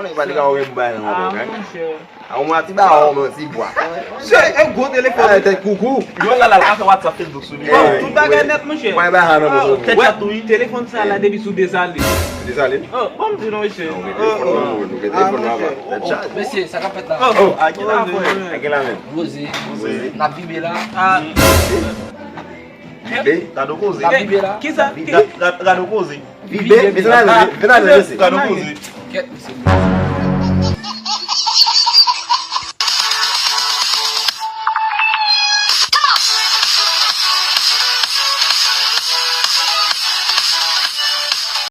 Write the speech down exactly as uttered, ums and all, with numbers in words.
Konnen pa li ka wè m bay nan mwen, monchè. A yon mati ba yon manti bwa. Chè, e gwo telefòn. Tèt koukou. Yo la la la, afè WhatsApp, Facebook sou li. Eh, Tout bagay nèt, monchè. Mwen ba nan mwen. Tèt chat tou wi. Telefòn sa la depi sou Desalin. Desalin. Oh, bon, m di non, mesye. Telefòn nan mwen, telefòn nan mwen. Mesye, sa k ap fèt la? Oh, a ki la fè? Gen la menm. Poze, n ap vibe la. Ah, Vibe. Gado koze. N ap vibe la. Kisa? Gado koze. Vibe. Mete nan mete nan mesi. Gado koze. Kèt, mesye.